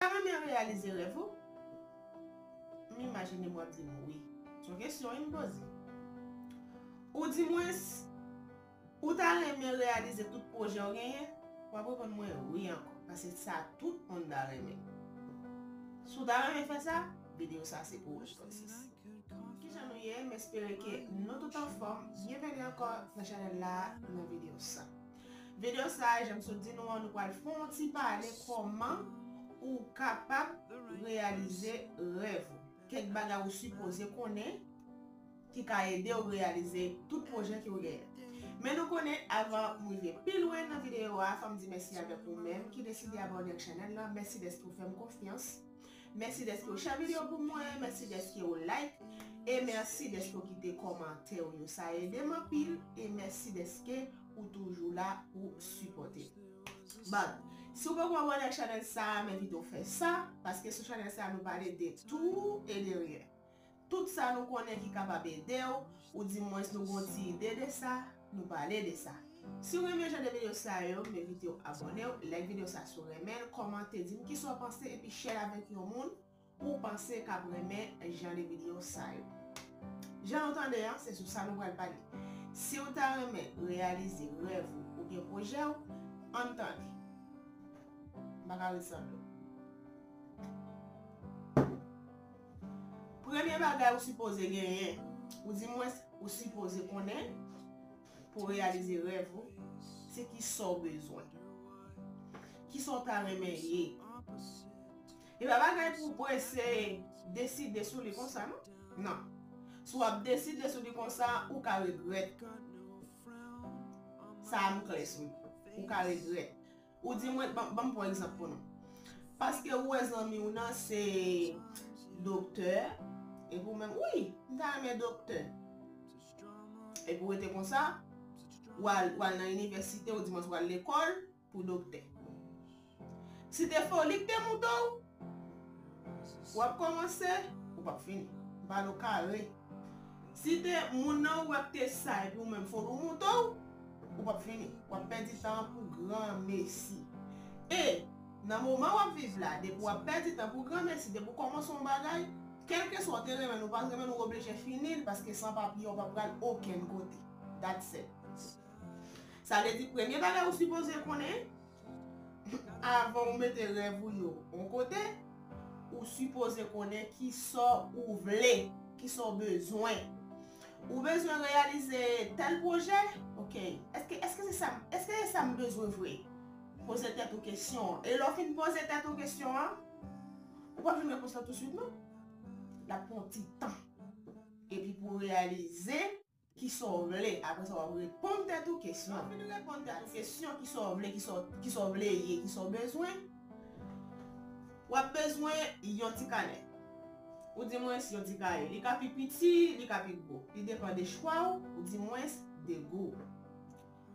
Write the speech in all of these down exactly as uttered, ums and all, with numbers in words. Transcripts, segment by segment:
Renmen reyalize rèv ou? M imajine m w ap di m wi. Se yon kesyon wi m poze. Ou di mwens, ou ta renmen reyalize tout pwojè w genyen? W ap reponn mwen wi ankò, paske sa tout moun ta renmen. Si w ta renmen fè sa, videyo sa se pou ou, sis. Kijan nou ye? M espere ke nou tout anfòm. Byenveni ankò nan chanèl la, nan videyo sa. Videyo sa, jan m sot di nou an, nou pral fè yon ti pale kòman ou kapab reyalize rèv ou. Kèk bagay ou sipoze konnen ki ka ede w reyalize tout pwojè ke w genyen. Men nou konnen, avan m rive pi lwen nan videyo a, fò m di mèsi avèk ou menm ki deside abòne ak chanèl la. Mèsi dèske w fè m konfyans. Mèsi dèske w share videyo pou mwen, mèsi dèske w like, e mèsi dèske w kite kòmantè w yo. Sa ede m anpil, e mèsi dèske ou toujou la pou sipòte m. Bon, si w poko abòne ak chanèl sa a, m envite w fè sa, paske sou chanèl sa a, nou pale de tou e de ryen. Tout sa nou konnen ki kapab ede w, ou di mwens nou gon ti ide de sa, nou pale de sa. Si w renmen jan de videyo sa yo, m envite w abòne w, like videyo sa si w renmen l, kòmante, di m kisa w panse, epi share l avèk yon moun ou panse k ap renmen jan de videyo sa yo. Jan nou tande an, se sou sa nou pral pale. Si w ta renmen reyalize rèv ou oubyen pwojè w, ann tande. M pa ka ret san dlo. Premye bagay ou sipoze genyen, ou di mwens ou sipoze konnen pou reyalize rèv ou, se kisa w bezwen. Kisa w ta renmen ye. E pa bagay pou w prese deside sou li konsa, non. Non. Si w ap deside sou li konsa, ou ka regrèt. Sa a m klè sou li. Ou ka regrèt. Ou di mwen, ban, ban m pran egzanp pou nou. Paske ou wè zanmi w nan se doktè, epi ou menm, wi, m ta renmen doktè. Epi ou rete konsa, w al, w al nan inivèsite, ou di mwen w al lekòl pou doktè. Si te foli k te moute w, w ap kòmanse, ou p ap fini. M pale w kare. Si te moun nan ou wè k te sa epi ou menm foli w moute w, ou p ap fini. W ap pèdi tan an pou granmesi. E nan moman w ap viv la, depi w ap pèdi tan pou granmesi, depi w kòmanse yon bagay, kèlkeswa w te renmen l ou pa t renmen l, ou oblije fini l, paske san papye w pa pral okenn kote. That's it. Sa vle di premye bagay ou sipoze konnen, avan ou mete rèv ou yo yon kote, ou sipoze konnen kisa ou vle, kisa w bezwen. Ou bezwen reyalize tèl pwojè? Ok. Èske, èske se sa, èske se sa m bezwen vre? Poze tèt ou kesyon an. E lè w fin poze tèt ou kesyon an, ou p ap jwenn repons lan tousuit, non. L ap pran yon ti tan. Epi pou w reyalize kisa w vle. Apre sa, w ap reponn tèt ou kesyon. Lè w fin reponn tèt ou kesyon, kisa w vle, kisa w, kisa w vle ye, kisa w bezwen, w ap bezwen yon ti kanè. Ou di mwen si yon ti kaye. Li ka pi piti, li ka pi gwo. Li depann de chwa w, ou di mwen de gou w.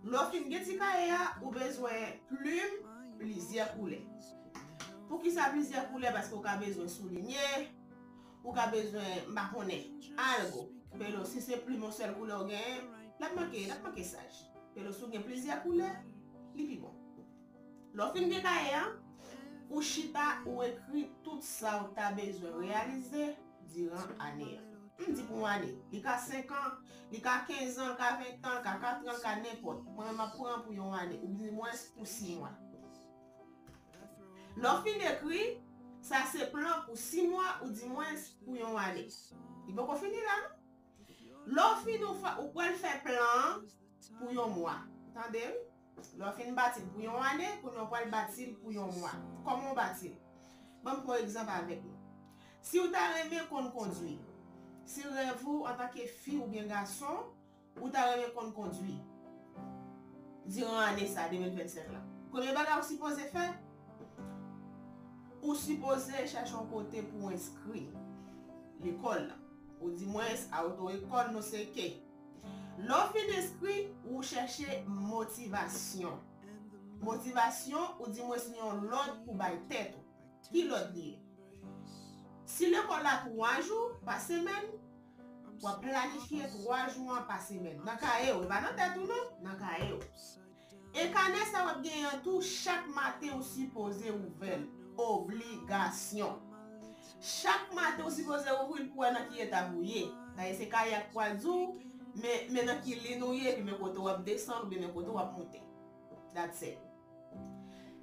Lè w fin gen ti kaye a, ou bezwen plim plizyè koulè. Poukisa plizyè koulè? Paske w ka bezwen soulinye, ou ka bezwen, m pa konnen, algo. Pelo, si se plim yon sèl koulè w genyen, l ap manke, l ap manke saj. Pelo, si w gen plizyè koulè, li pi bon. Lè w fin gen kaye a, ou chita, ou ekri tout sa w ta bezwen reyalize diran ane a. M di pou yon ane. Li ka senk an, li ka kenz an, li ka ven an, li ka kat an, li ka nenpòt. Mwen, m ap pran pou yon ane, ou di mwens pou sis mwa. Lè w fin ekri, sa se plan pou sis mwa, ou di mwens pou yon ane. Li poko fini la, non. Lè w fini, ou fè, ou pral fè plan an pou yon mwa. Tande, wi. Lè w fin bati l pou yon ane, kounye a w pral bati l pou yon mwa. Kòman w bati l? Ban m pran egzanp avèk nou. Si w ta renmen konn kondwi, si rèv ou antanke fi oubyen gason, ou ta renmen konn kondwi diran ane sa, de mil vennsenk la, premye bagay ou sipoze fè, ou sipoze chèche yon kote pou w enskri lekòl la. Ou di mwens a oto ekòl, non se ke. Lè w fin enskri, ou chèche motivasyon. Motivasyon, ou di mwens yon lòd pou bay tèt ou. Ki lòd li ye? Si lekòl la twa jou pa semèn, w ap planifye twa jou an pa semèn. Nan kaye w, e pa nan tèt ou non, nan kaye w. E kanè sa w ap genyen an tou, chak maten ou sipoze ouvè l. obligasyon. Chak maten ou sipoze ouvri l pou wè nan ki etap ou ye. Sa e se kayak pral di w, men, men nan ki liy ou ye, epi men kote w ap desann, oubyen men kote w ap monte. That's it.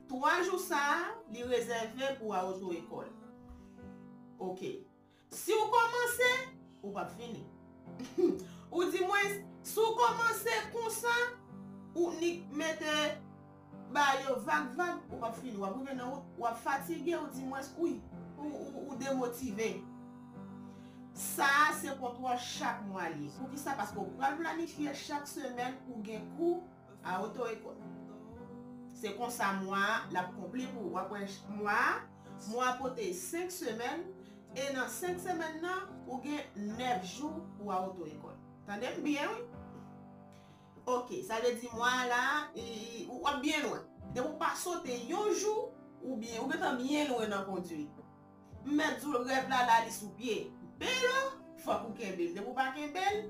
Twa jou sa a, li rezève pou a oto ekòl. Ok. Si w kòmanse, ou p ap fini. Ou di mwen, si w kòmanse konsa, ou nik mete ba yo vag vag, ou p ap fini. W ap rive nan wout, w ap fatige, ou di mwen, wi, ou, ou, ou demotive. Sa a se kontwòl chak mwa li ye. Poukisa? Paske w pral planifye chak semèn ou gen kou a oto ekòl. Se konsa mwa a l ap konpli pou ou. W ap wè mwa a, mwa a pote senk semèn, e nan senk semèn nan, ou gen nèf jou pou w a oto ekòl. Tande m byen, wi. Ok, sa vle di mwa a la, e, e, w ap byen lwen. Depi w pa sote yon jou, ou byen, ou gentan byen lwen nan kondwi. M mèt di w rèv la la li sou pye. Pero, fòk ou kenbe l. Depi w pa kenbe l,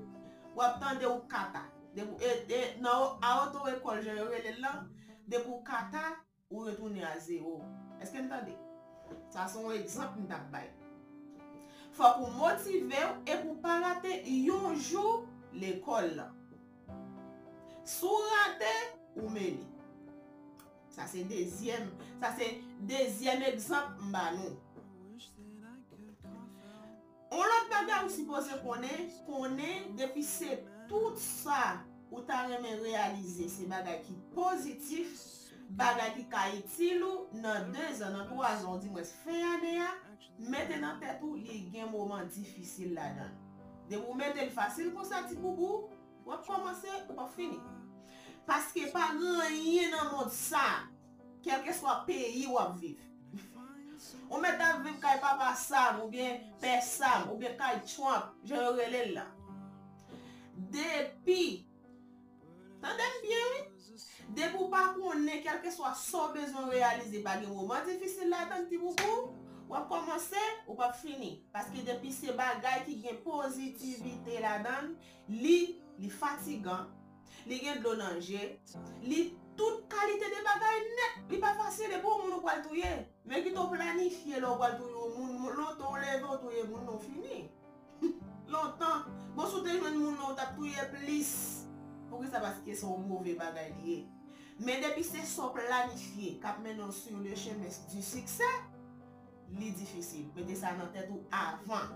w ap tande w kata. Depi, e, e, nan a oto ekòl, jan yo rele l lan, depi w kata, ou retounen a zewo. Èske n tande? Sa se yon egzanp m t ap bay. Fòk ou motive w epi w pa rate yon jou lekòl lan. Si w rate, ou mele. Sa se dezyèm, sa se dezyèm egzanp m ba nou. Yon lòt bagay ou sipoze konnen, konnen depi se tout sa ou ta renmen reyalize, se bagay ki pozitif, bagay ki ka itil ou nan dezan, nan twazan, ou di mwen fen ane a, mete nan tèt ou li gen moman difisil ladan l. Depi ou mete l fasil konsa, ti boubou, w ap kòmanse, ou p ap fini. Paske pa gen anyen nan mond sa, kèlkeswa peyi w ap viv. Ou mèt ap viv kay papa Sam, oubyen pè Sam, oubyen kay Trump, jan yo rele l la. Depi, tande m byen, wi. Depi w pa konnen, kèlkeswa sa w bezwen reyalize, pa gen moman difisil ladan l, ti boubou, w ap kòmanse, ou p ap fini. Paske depi se bagay ki gen pozitivite ladan l, li, li fatigan, li gen dlo nan je, li tout kalite de bagay nèt, li pa fasil, epi yon moun ou pral touye. Men kite w planifye lè w pral touye yon moun, moun, lontan w leve w touye moun nan, w fini. Lontan. Bon, si w te jwenn moun nan, w t ap touye plis. Poukisa? Paske se yon move bagay li ye. Men depi se sa w planifye k ap mennen w sur le chemin du succès, li difisil. Mete sa nan tèt ou avan.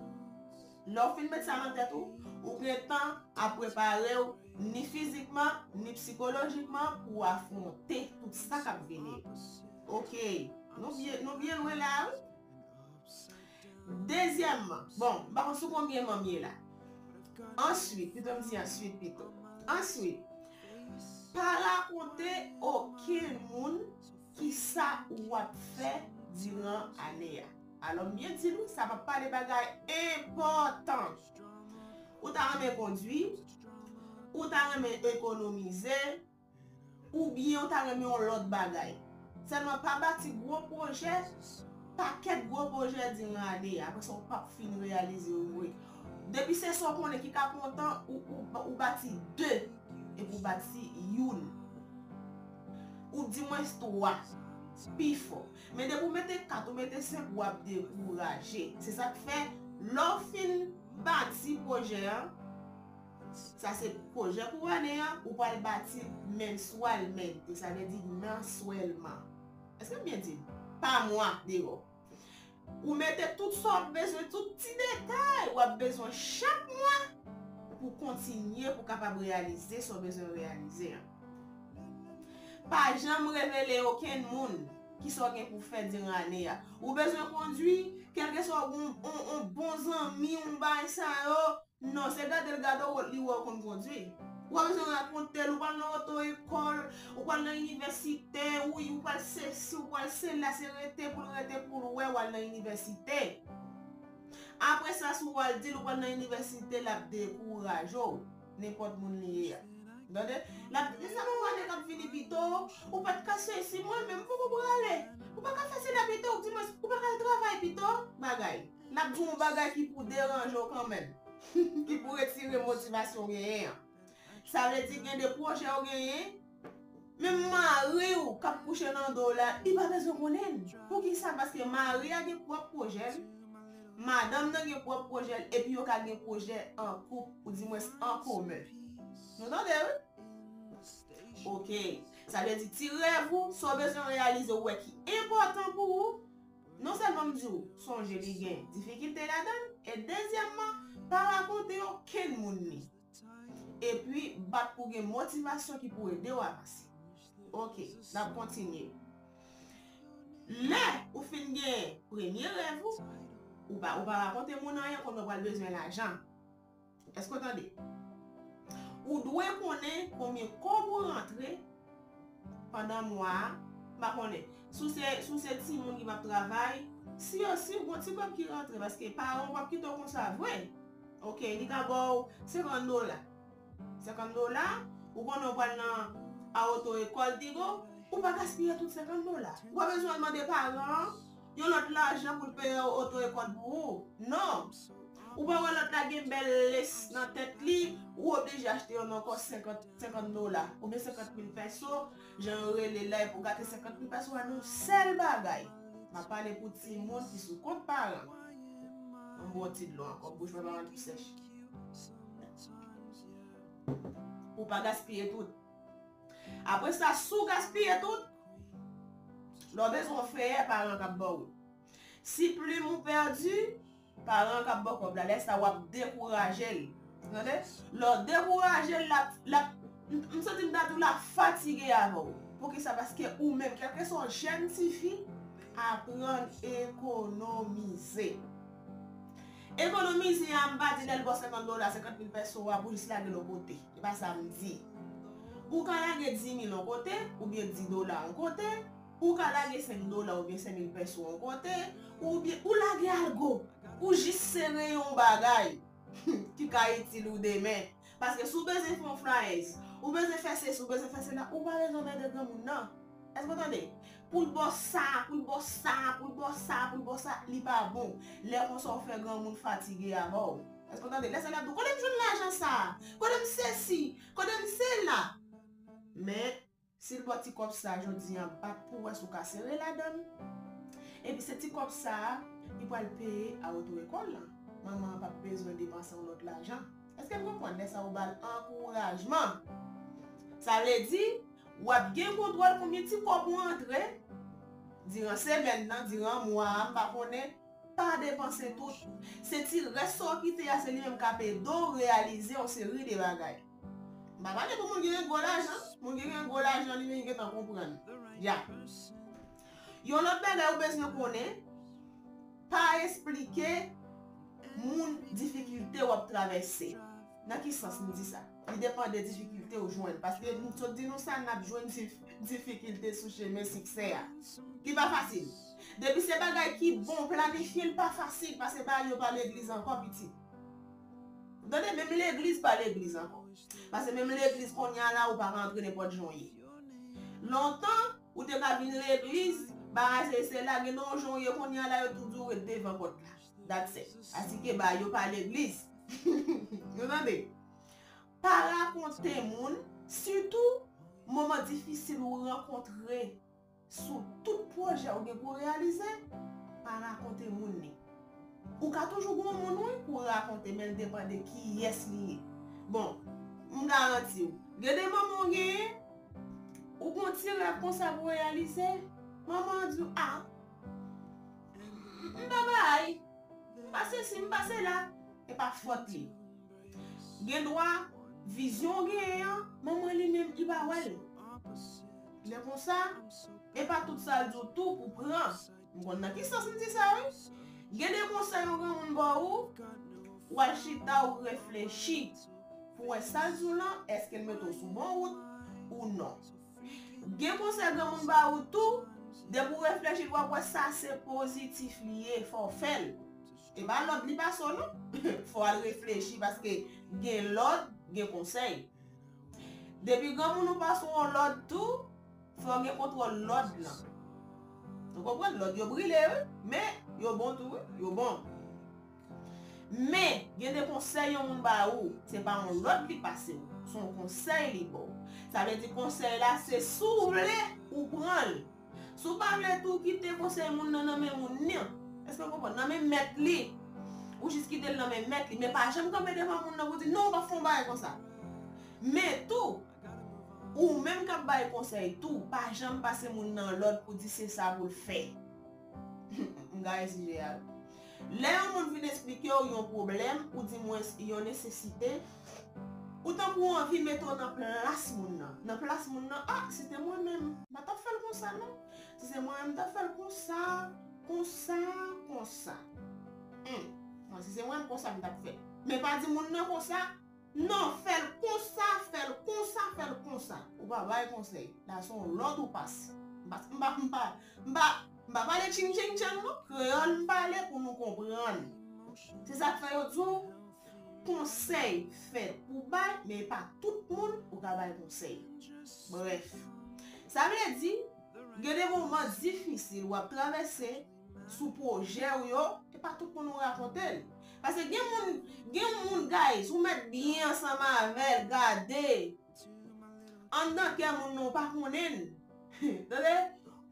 Lè w fin met sa nan tèt ou, ou gen tan ap prepare w ni fizikman, ni psikolojikman pou w afwonte tout sa k ap vini. Ok, nou byen, nou byen lwen la, wi. Dezyèmman, bon, m pa konn sou konbyen manm ye la. Answit, pito m di answit pito. Answit, pa rakonte okenn moun kisa w ap fè diran ane a. Alò, m byen di nou, sa p ap pale bagay enpòtan. Ou ta renmen kondwi, ou ta renmen ekonomize, oubyen ou ta renmen yon lòt bagay. Sèlman pa bati gwo pwojè, pakèt gwo pwojè diran ane a. Apre sa, ou p ap fin reyalize yo vre. Depi se sa w konnen ki ka kontan, ou, ou, ou bati de, epi ou bati youn. Ou di mwens twa, pi fò. Men depi w mete kat, ou mete senk, w ap dekouraje. Se sa k fè, lè w fin bati pwojè an, sa se pwojè pou ane an, ou pral bati l mensualmente, sa vle di manswèlman. Èske m byen di l? Pa mwa, deyò. Ou mete tout sa w ap bezwen, tout ti detay w ap bezwen chak mwa pou kontinye, pou kapab reyalize sa w bezwen reyalize an. Pa janm revele okenn moun kisa w gen pou fè diran ane a. Ou bezwen kondwi, kèlkeswa w gen yon, yon, yon bon zanmi, yon bagay sa yo, non, se gade l gade w li wè w konn kondwi. Ou pa bezwen rakonte l, ou pral nan oto ekòl, ou pral nan inivèsite, wi, ou pral sesi, ou pral sela, se rete pou l rete pou l wè w al nan inivèsite. Apre sa, si w al di l ou pral nan inivèsite, l ap dekouraje w, nenpòt moun li ye a. Tande? L ap di, sa fè yon ane k ap vini pito, ou pa t ka sesi, mwen menm, m poko prale. Ou pa ka fè sela pito, ou di mwen, ou pa ka al travay pito, bagay. L ap di w yon bagay ki pou deranje w kanmenm, ki pou retire motivasyon w genyen an. Sa vle di gen de pwojè w genyen, Menm mari w k ap kouche nan do w la, li pa bezwen konnen l. Poukisa? Paske mari a gen pwòp pwojè l, madanm nan gen pwòp pwojè l, epi yo ka gen pwojè an koup, oudimwens an komen. Nou tande, wi? Ok. Sa vle di ti rèv ou, sa w bezwen reyalize, ou wè ki enpòtan pou ou, non sèlman m di w, sonje li gen difikilte ladan l, e dezyèmman, pa rakonte okenn moun li. Epi, bat pou gen motivasyon ki pou ede w avanse. Ok, n ap kontinye. Lè ou fin gen premye rèv ou, ou pa, ou pa rakonte moun anyen, kounye a w pral bezwen lajan. Èske w tande? Ou dwe konnen konbyen kòb ou rantre pandan mwa a. M pa konnen. Si w se, si w se timoun ki p ap travay, si yo, si w gon ti kòb ki rantre, paske paran w p ap kite w konsa vre. Ok, li ka ba w senkant dola. Senkant dola, ou konnen w pral nan a oto ekòl Digo, ou pa gaspiye tout senkant dola. Ou pa bezwen al mande paran an yon lòt lajan pou l peye oto ekòl pou ou. Non. Ou pa wè lòt la gen bèl lace nan tèt li, ou oblije achte yon ankò senkant, senkant dola, oubyen senkant mil pèso, jan yo rele l la, epi w gate senkant mil pèso a nan yon sèl bagay. M ap pale pou timoun ki sou kont paran. Yon bon ti dlo ankò, bouch mwen pa ann tou sèch. Ou pa gaspiye tout. Apre sa, si w gaspiye tout, lè w bezwen w feyè, paran k ap ba w. Si plim ou pèdi, paran k ap ba w kòb la. Lè sa, w ap dekouraje l. Tande? Lè w dekouraje l, l ap, l ap, m, m santi m ta di w l ap fatige avè w. Poukisa? Paske ou menm, kèlkeswa w jèn tifi, aprann ekonomize. Ekonomize a, m pa di lè l ba w senkant dola, senkant mil pèso a pou jis lage l yon kote. E pa sa m di. Ou ka lage dis mil yon kote, oubyen dis dola yon kote, ou ka lage senk dola oubyen senk mil pèso yon kote, oubyen ou lage algo, ou jis sere yon bagay ki ka itil ou demen. Paske si w bezwen fè yon flyers, ou bezwen fè sesi, ou bezwen fè sela, ou pa bezwen mande granmoun nan. Èske w tande? Pou l ba w sa, pou l ba w sa, pou l ba w sa, pou l ba w sa, li pa bon. Lè konsa w fè granmoun fatige avè w. Èske w tande? Lè sa l ap di w, kote m jwenn lajan sa a? Kote m sesi? Kote m sela? Men, si l ba w ti kòb sa a jodi a, bat pou w wè si w ka sere ladan l. Epi se ti kòb sa a, li pral peye a oto ekòl lan. Manman an p ap bezwen depanse yon lòt lajan. Èske n konprann? Lè sa a ou ba l ankourajman. Sa vle di, w ap gen kontwòl konbyen ti kòb ou antre diran semèn nan, diran mwa a, m pa konnen, pa depanse tout. Se ti rès sa w kite a, se li menm k ap ede w reyalize yon seri de bagay. M pa pale pou moun ki gen gwo lajan. Moun ki gen gwo lajan, li menm li gentan konprann. Ya. Yon lòt bagay ou bezwen konnen, pa esplike moun difikilte w ap travèse. Nan ki sans m di sa? Li depann de difikilte ou jwenn. Paske m sot di nou sa, n ap jwenn dif-, difikilte sou chemen siksè a. Li pa fasil. Depi se bagay ki bon, planifye l pa fasil, paske bagay yo pa legliz ankò, pitit. Tande, menm legliz pa legliz ankò. Paske menm legliz kounye a la, ou pa ka antre nenpòt jan w ye. Lontan, ou te ka vin legliz, bagay se, se la, gen yon jan w ye kounye a la, yo tou di w ret devan pòt la. That's it. Asike bagay yo pa legliz. Nou tande? Pa rakonte moun, sitou moman difisil ou rankontre sou tout pwojè ou gen pou reyalize, pa rakonte moun li. Ou ka toujou gen yon moun, wi, pou w rakonte, men l depann de kiyès li ye. Bon, m garanti w, gen de manman w genyen, ou gen yon ti rèv konsa pou w reyalize, manman an di w, a, m, m pa bay, m pa sesi, m pa sela, e pa fòt li. Gendwa, vizyon w genyen an, manman li menm, li pa wè l. Lè konsa, e pa tout sa l di w tou pou pran. M konn nan ki sans m di sa, wi. Gen de konsèy yon granmoun ba w, w al chita, w reflechi pou wè sa l di w lan, èske l mete w sou bon wout ou non. Gen konsèy granmoun ba w tou, depi w reflechi, w ap wè sa se pozitif li ye, fò w fè l. E pa lòd li pase w non. Fò w al reflechi paske gen lòd, gen konsèy. Depi granmoun ou pase w yon lòd tou, fò w gen kontwòl lòd lan. Ou konprann? Lòd yo brile, wi, men yo bon tou, wi, yo bon. Men, gen de konsèy yon moun ba ou, se pa yon lòd li pase w, se yon konsèy li ba w. Sa vle di konsèy la, se si w vle, ou pran l. Si w pa vle tou, kite konsèy moun nan nan men moun nan. Èske w konprann? Nan men mèt li. Ou jis kite l nan men mèt li. Men pa janm kanpe devan moun nan pou di, "Non, ou p ap fè yon bagay konsa." Men tou, ou menm k ap bay konsèy tou, pa janm pase moun nan lòd pou di se sa pou l fè. M gaye sijè a. Lè yon moun vin esplike w yon pwoblèm, oudimwens yon nesesite, ou tankou anvi mete w nan plas moun nan. Nan plas moun nan, ah, si te mwen menm, m pa t ap fè l konsa, non. Si se mwen menm, m t ap fè l konsa, konsa, konsa. Hmm. Mwen, si se mwen menm, konsa m t ap fè l. Men pa di moun nan konsa, non, fè l konsa, fè l konsa, fè l konsa. Ou pa bay konsèy. La se yon lòd ou pase. M pa, m pa, m pa, m pa, m pa pale tching tching tchang, non. Kreyòl m pale pou nou konprann. Se sa k fè yo di w, konsèy fèt pou bay, men e pa tout moun ou ka bay konsèy. Brèf. Sa vle di, gen de moman difisil w ap travèse sou pwojè w yo, e pa tout moun ou rakonte l. Paske gen moun, gen moun, guys, ou mèt byen ansanm avè l, gade. Anndan kè moun nan, ou pa konnen l. Tande?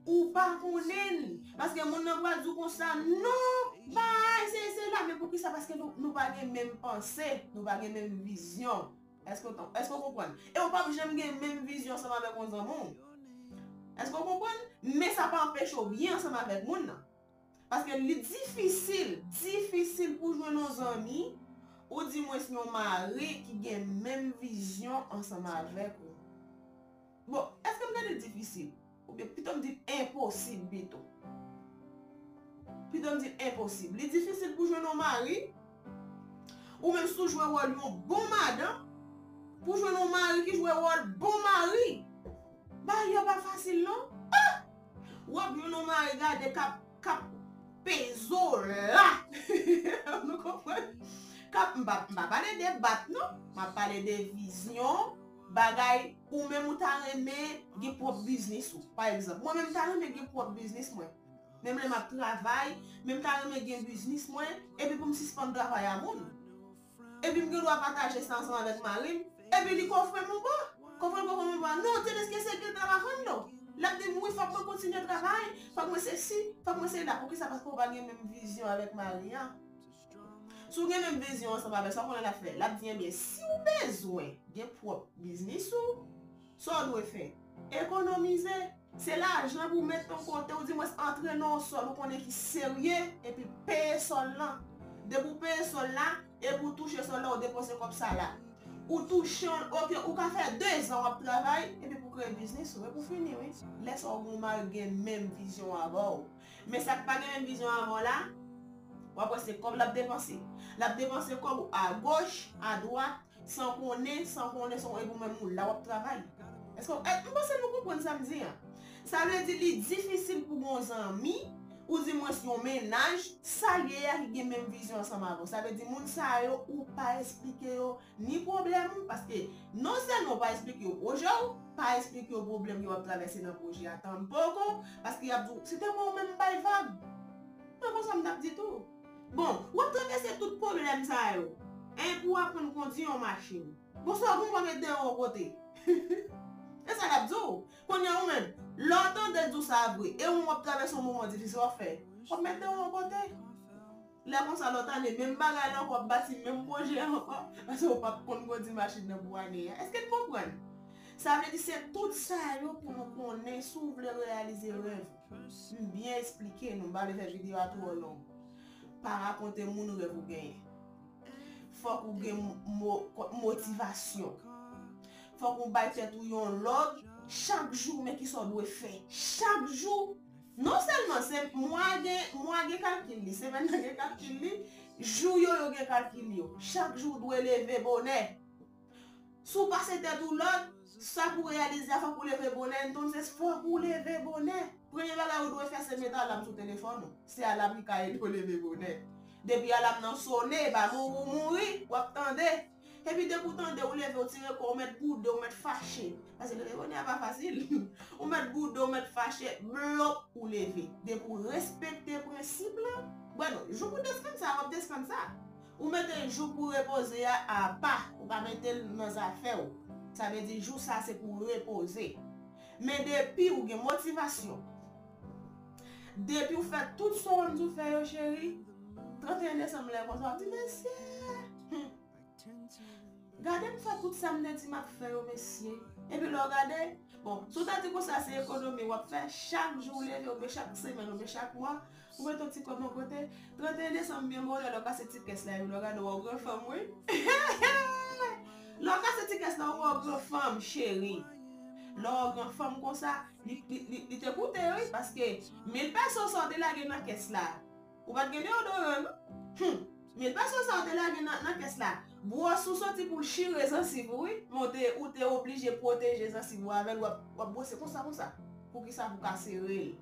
Ou pa konnen l. Paske moun nan pral di w konsa, non, bay, se, se la, men poukisa? Paske nou, nou pa gen menm panse, nou pa gen menm vizyon. Èske w tan-, èske w konprann? E w p ap janm gen menm vizyon ansanm avèk yon zanmi w. Èske w konprann? Men sa pa anpeche w byen ansanm avèk moun nan. Paske li difisil, difisil pou jwenn yon zanmi, oudimwens yon mari ki gen menm vizyon ansanm avèk ou. Bon, èske m ta di l difisil? Oubyen pito m di l enposib pito. Pito m di l enposib. Li difisil pou jwenn yon mari, ou menm si w jwe wòl yon bon madanm, pou jwenn yon mari ki jwe wòl bon mari. Bagay yo pa fasil non. Ah! W ap jwenn yon mari gade k ap, k ap peze w la. Nou konprann? K ap, m pa, m pa pale de bat non. M ap pale de vizyon, bagay ou menm ou ta renmen gen pwòp biznis ou. Pa egzanp, mwen menm m ta renmen gen pwòp biznis mwen. Menm lè m ap travay, men m ta renmen gen biznis mwen, epi pou m sispann travay a moun. Epi m gen dwa pataje sa ansanm avèk mari m, epi li kofre m yon bò. Kofre l, kofre m yon bò. Non, tienes que seguir trabajando. L ap di m, wi, fòk mwen kontinye travay, fòk mwen sesi, fòk mwen sela. Poukisa? Paske w pa gen menm vizyon avèk mari an. Si w gen menm vizyon ansanm avè l, sa w konnen l ap fè? L ap di, ebyen, si w bezwen gen pwòp biznis ou, sa w dwe fè? Ekonomize. Se lajan pou w met yon kote, oudimwens antre nan yon sòl ou konnen ki serye, epi peye sòl lan. Depi w peye sòl la, epi w touche sòl la, ou depanse kòb sa la. Ou touche l, oke, ou ka fè dezan w ap travay, epi pou kreye biznis ou, epi w fini, wi. Lè sa w gen yon mari ki gen menm vizyon avè w. Men sa k pa gen menm vizyon avè w la, w ap wè se kòb l ap depanse. L ap depanse kòb ou agoch, adwat, san konnen, san konnen, san konnen, epi w menm ou la w ap travay. Èske, e, m panse nou konprann sa m di an. Sa vle di li difisil pou gon zanmi, oudimwens yon mennaj, sa l ye a ki gen menm vizyon ansanm avè w. Sa vle di moun sa yo, ou pa esplike yo ni pwoblèm ou, paske non sèlman ou pa esplike yo pwojè w, pa esplike yo pwoblèm yo ap travèse nan pwojè a tanpoko, paske y ap di w, si te mwen ou menm m bay vag. Mwen konsa m t ap di tou. Bon, w ap travèse tout pwoblèm sa yo. Epi w aprann kondui yon machin. Bon, sa w gon pa met deyò yon kote. E sa l ap di w. Kounye a ou menm, lè w tande l di w sa vre, e ou menm w ap travèse yon moman difisil, w ap fè, w ap met deyò yon kote. Lè konsa, lòt ane, menm bagay la ankò, w ap bati menm pwojè a ankò, paske w p ap konn kondui machin nan pou ane a. Èske n konprann? Sa vle di se tout sa yo pou nou konnen si w vle reyalize rèv ou. M byen esplike nou, m pa vle fè videyo a twò long. Pa rakonte moun rèv ou genyen. Fòk ou gen mo-, motivasyon. Fòk ou bay tèt ou yon lòd chak jou, men kisa w dwe fè. Chak jou, non sèlman se mwa gen, mwa gen kalkil li, semèn nan gen kalkil li, jou yo, yo gen kalkil yo. Chak jou w dwe leve bonè. Si w pase tèt ou lòd, sa pou w reyalize a, fòk ou leve bonè. Entonces, fòk ou leve bonè. Premye bagay ou dwe fè, se met alam sou telefòn ou. Se alam ki ka ede w leve bonè. Depi alam nan sone, ba mouri ou mouri, w ap tande. Epi depi w tande, ou leve, ou tire kò, ou mèt boude, ou mèt fache. Paske leve bonè a pa fasil. Ou mèt boude, ou mèt fache, blop, ou leve. Depi w respekte prensip lan, bon, jou pou w deskann sa, w ap deskann sa. Ou mete jou pou repoze a apa, ou pa mete l nan zafè w. Sa vle di jou sa se pou repoze. Men depi ou gen motivasyon, depi ou fè tout sa w di w fè yo, cheri, trannteyen desanm lè konsa w ap di, "Mesye, hmm, gade m fè tout sa m te di m ap fè yo, mesye." Epi lè w gade, bon, si w ta di konsa se ekonomi w ap fè, chak jou w leve, oubyen chak semèn, oubyen chak mwa, ou mete yon ti kòb yon kote, trannteyen desanm byen bonè, lè w kase ti kès la, epi lè w gade, w wè w gran fanm, wi. Lè w kase ti kès la, w wè w gran fanm, cheri. Lè w wè w gran fanm konsa, li, li, li, li te koute, wi, paske mil peso sa w te lage nan kès la, ou pa t gen deodoran, non? Hmm. Mil peso sa w te lage nan, nan kès la, bwòs ou soti pou l chire zansiv ou, wi. Men w te, ou te oblije pwoteje zansiv ou avè l, w ap, w ap bwose konsa, konsa. Poukisa pou ka sere l?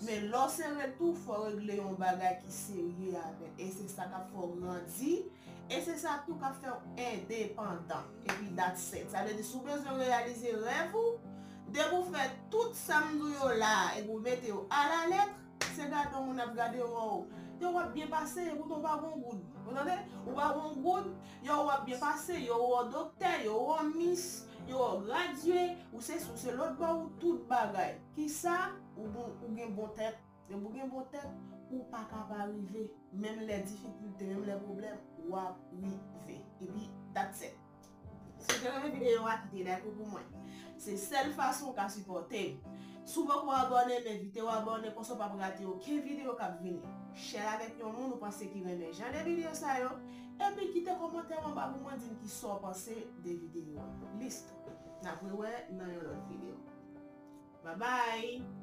Men lè w sere l tou, fò w regle yon bagay ki serye avè l. E se sa k ap fè w grandi. E se sa tou k ap fè w endepandan. Epi that's it. Sa vle di, si w bezwen reyalize rèv ou, depi w fè tout sa m di w yo la, epi w mete yo alalèt, se gade yon moun ap gade w, yo w ap byen pase, epoutan w pa gon goud. Ou tande? Ou pa gon goud, yo w ap byen pase, yo w doktè, yo w mis, yo w gradye, ou se si, ou se lòt bò, ou tout bagay. Kisa? Ou bon, ou gen bon tèt. Depi w gen bon tèt, ou pa ka pa rive. Menm lè difikilte, menm lè pwoblèm, w ap rive. Epi, that's it. Si w te renmen videyo a, kite like ou pou mwen. Se sèl fason w ka sipòte m. Si w poko abòne, m envite w abòne, konsa w p ap rate okenn videyo k ap vini. Share avèk yon moun ou panse ki renmen jan de videyo sa yo, epi kite kòmantè w anba pou mwen di m kisa w panse de videyo a. Listo. N ap rewè nan yon lòt videyo. Bye bye!